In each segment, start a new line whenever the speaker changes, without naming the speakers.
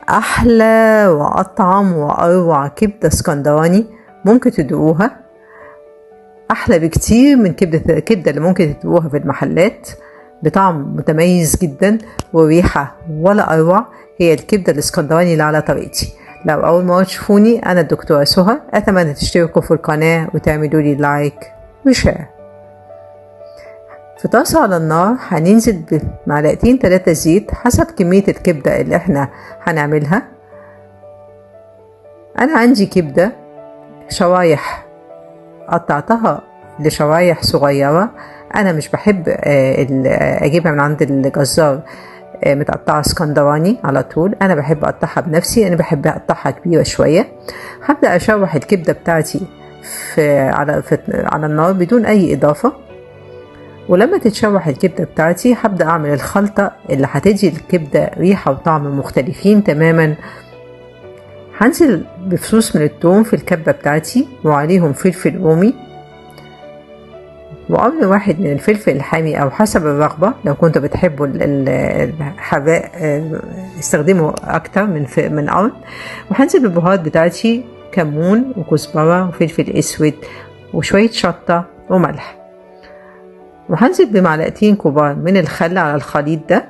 احلى واطعم واروع كبده اسكندراني ممكن تدوقوها، احلى بكتير من كبده الكبده اللي ممكن تدوقوها في المحلات، بطعم متميز جدا وريحه ولا اروع. هي الكبده الاسكندراني اللي على طريقتي. لو اول مرة تشوفوني، انا الدكتورة سهى، اتمنى تشتركوا في القناة وتعملوا لي like و share. في طاسه على النار هننزل بمعلقتين 3 زيت حسب كمية الكبده اللي احنا هنعملها. انا عندي كبده شرايح قطعتها لشرايح صغيرة، انا مش بحب اجيبها من عند الجزار متقطعه اسكندراني على طول، انا بحب اقطعها بنفسي، انا بحب اقطعها كبيرة شوية. هبدا اشوح الكبده بتاعتي على النار بدون اي اضافه، ولما تتشوح الكبده بتاعتي هبدا اعمل الخلطة اللي هتدي الكبده ريحه وطعم مختلفين تماما. هنزل بفصوص من الثوم في الكبه بتاعتي وعليهم فلفل رومي وقرن واحد من الفلفل الحامي او حسب الرغبة، لو كنتوا بتحبوا الحراق استخدموا اكتر من قرن. وهنزل بالبهارات بتاعتي كمون وكزبره وفلفل اسود وشوية شطه وملح، وهنزل بمعلقتين كبار من الخل على الخليط ده،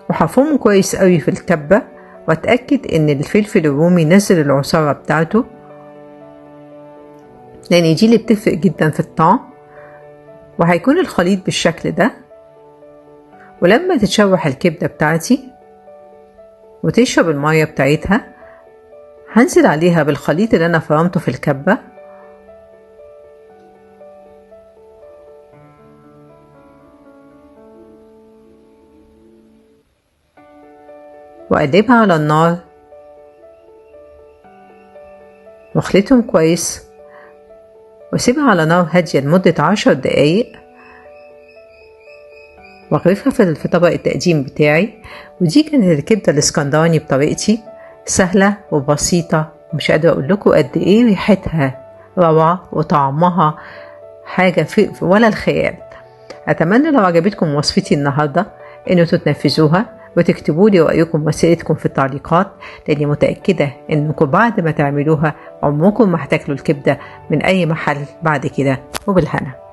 وهفرمه كويس قوي في الكبه، واتاكد ان الفلفل الرومي نزل العصاره بتاعته لان دي اللي بتفرق جدا في الطعم. وهيكون الخليط بالشكل ده. ولما تتشوح الكبده بتاعتي وتشرب المية بتاعتها هنزل عليها بالخليط اللي انا فرمته في الكبه، واقلبها على النار واخلطهم كويس، واسيبها على نار هادية لمدة 10 دقايق، واغرفها في طبق التقديم بتاعي. ودي كانت الكبدة الاسكندراني بطريقتي، سهلة وبسيطة، مش قادرة اقول لكم قد ايه ريحتها روعة وطعمها حاجة في ولا الخيال. اتمنى لو عجبتكم وصفتي النهاردة انتوا تنفذوها وتكتبوا لي رأيكم وأسئلتكم في التعليقات، لأني متأكدة إنكم بعد ما تعملوها عمركم ما هتاكلوا الكبدة من أي محل بعد كده. وبالهنا.